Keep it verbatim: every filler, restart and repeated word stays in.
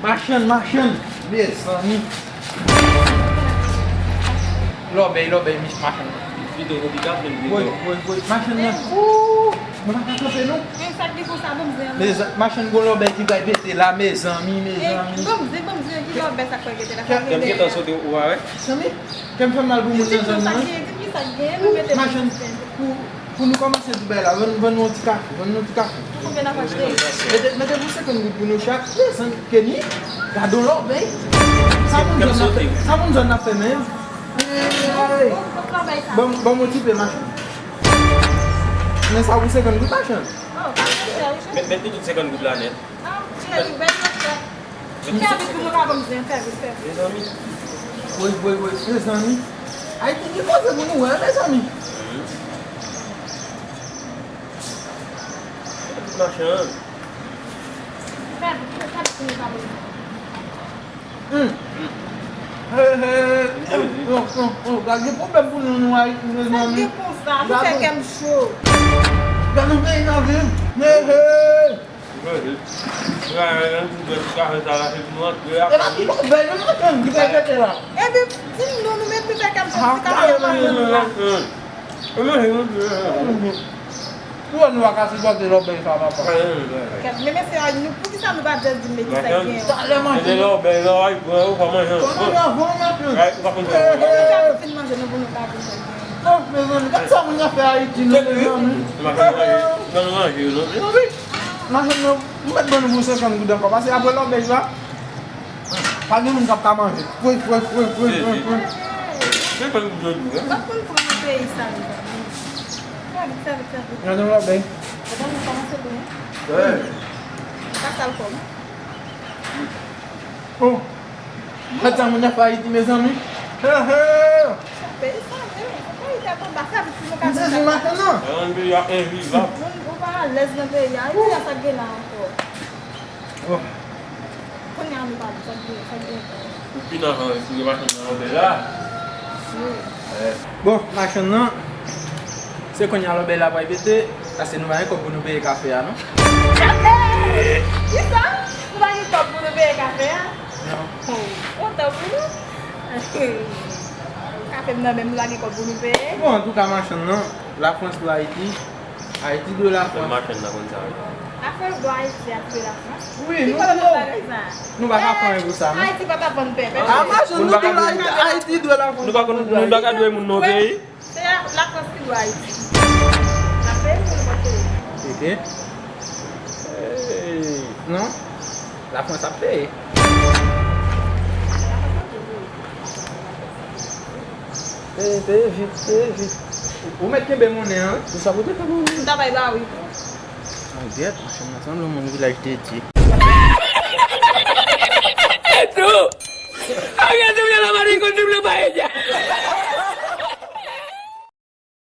Machann, machann, mezanmi. Lòbèy, lòbèy, mis machann. Vide yon ti gaz, men vide. Woy, woy, woy, machann nan. Ooh, mwen pa ka kanpe non. Men sa k gen konsa, bon, zen. Mezan-, machann, gon lòbèy ki bay pete la, mezanmi, mezanmi. Bon, zen, bon, zen, ki lòbèy sa k pral pete la, sa gen dèyè. Kè m gentan sote ou a wè. Mezanmi, kè m fè mal pou moun nan zòn nan. Di m ki sa k gen, di m ki sa k gen, nou mete machann, pou, pou nou kòmanse di bagay la, vann, vann nou yon ti kafe, vann nou yon ti kafe. Pou konbyen n ap achte? Mete, mete pou senkant goud pou nou chak. Mezanmi, Kenny, gade yon lòbèy. Sa moun zòn nan ap fè, sa moun zòn nan ap fè menm. Hey, hey, hey. Bon, bon, bon, bon, bon, ti pe machann. Men sa pou senkant goud machann. Oh, pa chè, wi, chè. Met, met pou tout senkant goud la nèt. Ah, chè, wi, bèl yo fè. Fè vit pou nou ka ban m zen, fè vit, fè vit. Mezanmi. Woy, woy, woy, mezanmi. Ayiti gen koze pou nou wè, mezanmi. Machann. Fè vit, fè vit pou nou ka ban m zen. Hmm. Hey, hey, hey, oh, oh, oh, oh, gade gen pwoblèm pou nou, nou Ayiti, mezanmi. Sa gen konsa, nou fè kè m cho. Gade yon peyi n ap viv. Hey, hey. Epa ti lòbèy nou nan tann ki fè tete la. Epi, di m non, nou menm ki fè kè m cho, ti kafe a pa vann la. Ou wè nou pa ka sipòte lòbèy sa, papa. Kèt, men mesye a, nou, poukisa nou pa just di m men ki sa k gen? Talè manje. Lòbèy la, ay, pran, ou pa manje. Ou pa manje avan, mesye. Ay, ou pa konn fè. Poukisa nou fin manje nou pou nou pa di sa k gen? Oh, mezanmi, gad sa moun nan fè Ayiti, non, mezanmi. Nan nou manje yo, non. Machann nan, ou mèt ban nou pou senkant goud ankò, paske apre lòbèy la, pa gen moun k ap ka manje. Woy, woy, woy, woy, woy, woy. Senkant goud yo di, wi. M ap konn pran nan peyi sa, mezanmi. Fè vit, fè vit, fè vit. Gade yon lòbèy. Gade nou kòmanse pou nou. Wi. Pa sal kòb. Oh. Gad sa moun nan fè Ayiti, mezanmi. He, he. Peyi sa, men, peyi tèt anba, fè vit pou nou ka. M sezi machann nan. Yon peyi a envivab. Moun, ou pa alèz nan peyi a. Peyi a sa k gen la ankò. Oh. Kounye a nou pa di sa k gen, sa k gen. Ou fin anvan retire machann nan lòbèy la. Wi. Eh. Bon, machann nan, se kounye a lòbèy la pral pete, paske nou pa gen kòb pou nou peye kafe a, non. Kafe! Kisa? Nou pa gen kòb pou nou peye kafe a? Non. Oh, kontan pou nou. Kafe m nan menm, nou pa gen kòb pou nou peye? Bon, antouka, machann nan, Lafrans dwe Ayiti. Ayiti dwe Lafrans. Machann nan konn sa, wi. Lafrans dwe Ayiti, Ayiti dwe Lafrans. Wi, nou dwe. Nou pa ka fè anyen pou sa, non. Ayiti pa t ap vann pèpè. Ah, machann, nou dwe Ayiti, Ayiti dwe Lafrans. Nou pa konn, nou pa ka dwe moun nan yon peyi. Se Lafrans ki dwe Ayiti. N ap peye pou nou pa peye. Ok. Non. Lafrans ap peye. Peye, peye vit, peye vit. Ou mèt kenbe monnen an, wi. Se sa pou te fè monnen. M ta bay Larry tou. An gèt, machann nan sanble yon moun vilaj Teddy. Jesús! Había subido la barriga un triple paella.